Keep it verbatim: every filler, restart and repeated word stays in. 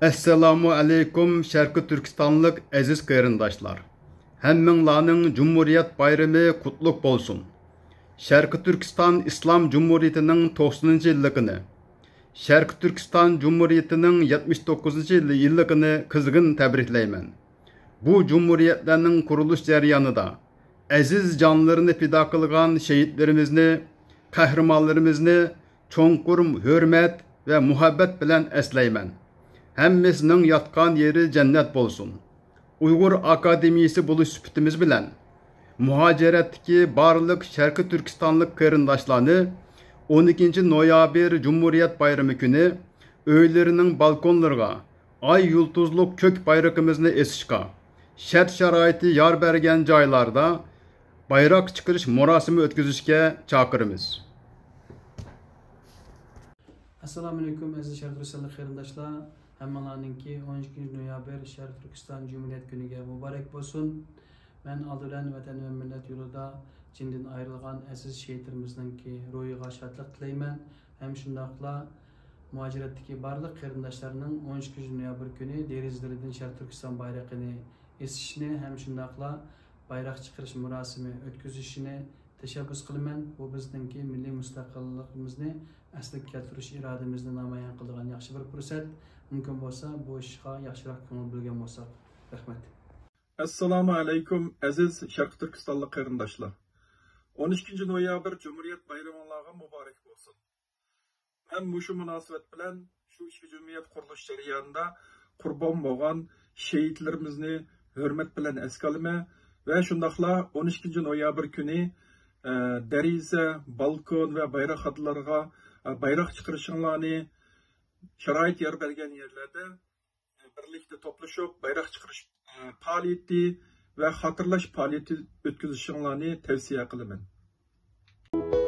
ئەسسالامۇ ئەلەيكۇم، شەرقىي تۈركىستانلىق ئەزىز قېرىنداشلار! ھەممىڭلارنىڭ جۇمھۇرىيەت بايرىمى قۇتلۇق بولسۇن! شەرقىي تۈركىستان ئىسلام جۇمھۇرىيىتىنىڭ توقسىنىنچى يىللىقىنى، شەرقىي تۈركىستان جۇمھۇرىيىتىنىڭ يەتمىش توققۇزىنچى يىللىقىنى قىزغىن تەبرىكلەيمەن. بۇ جۇمھۇرىيەتلەرنىڭ قۇرۇلۇش جەريانىدا ئەزىز جانلىرىنى پىدا قىلغان شېھىتلىرىمىزنى، قەھرىمانلىرىمىزنى چوڭقۇر ھۆرمەت ۋە مۇھەببەت بىلەن ئەسلەيمەن. ھەممىسىنىڭ ياتقان يېرى جەننەت بولسۇن. ئۇيغۇر ئاكادېمىيىسى بولۇش سۈپىتىمىز بىلەن، مۇھاجىرەتتىكى بارلىق شەرقىي تۈركىستانلىق قېرىنداشلارنى ئون ئىككىنچى نويابىر جۇمھۇرىيەت بايرىمى كۈنى ئۆيلىرىنىڭ بالكونلىرىغا ئاي يۇلتۇزلۇق كۆك بايرىقىمىزنى ئېسىشقا، شەرت-شارائىتى يار بەرگەن جايلاردا بايراق چىقىرىش مۇراسىمى ئۆتكۈزۈشكە چاقىرىمىز. ئەسسالامۇئەلەيكۇم، ئەزىز شەرقىي تۈركىستانلىق قېرىنداشلار! ھەممىڭلارنىڭكى ئون ئىككىنچى نويابىر شەرقىي تۈركىستان جۇمھۇرىيەت كۈنىگە مۇبارەك بولسۇن! مەن ئالدى بىلەن ۋەتەن ۋە مىللەت يولىدا جېنىدىن ئايرىلغان ئەزىز شېھىتلىرىمىزنىڭكى روھىغا شادلىق تىلەيمەن ھەم شۇنداقلا مۇھاجىرەتتىكى بارلىق قېرىنداشلارنىڭ ئون ئىككىنچى نويابىر كۈنى دېرىزىلىرىدىن شەرقىي تۈركىستان بايرىقىنى ئېسىشىنى ھەم شۇنداقلا بايراق چىقىرىش مۇراسىمى ئۆتكۈزۈشىنى تەشەببۇس قىلىمەن. بۇ بىزنىڭكى مىللىي مۇستەقىللىقىمىزنى ئەسلىگە كەلتۈرۈش ئىرادىمىزنى نامايان قىلىدىغان ياخشى بىر پۇرسەت. مۇمكىن بولسا بۇ ئىشقا ياخشىراق كۆڭۈل بۆلگەن بولساق. رەھمەت. ئەسسالامۇ ئەلەيكۇم، ئەزىز شەرقىي تۈركىستانلىق قېرىنداشلار! ئون ئىككىنچى نويابىر جۇمھۇرىيەت بايرىمىڭلارغا مۇبارەك بولسۇن! مەن مۇشۇ مۇناسىۋەت بىلەن شۇ ئىككى جۇمھۇرىيەت قۇرۇلۇش جەريانىدا قۇربان بولغان شېھىتلىرىمىزنى ھۆرمەت بىلەن ئەسكە ئالىمەن ۋە شۇنداقلا ئون ئىككىنچى نويابىر كۈنى، ئە، دېرىزە، بالكون ۋە بايراق خادىلارغا، ئە، بايراق چىقىرىشىڭلارنى، شارائىت يار بەرگەن يەرلەردە، ئە، بىرلىكتە توپلىشىپ بايراق چىقىرىش، ئە، پائالىيىتى ۋە خاتىرىلەش پائالىيىتى ئۆتكۈزۈشۈڭلارنى تەۋسىيە قىلىمەن.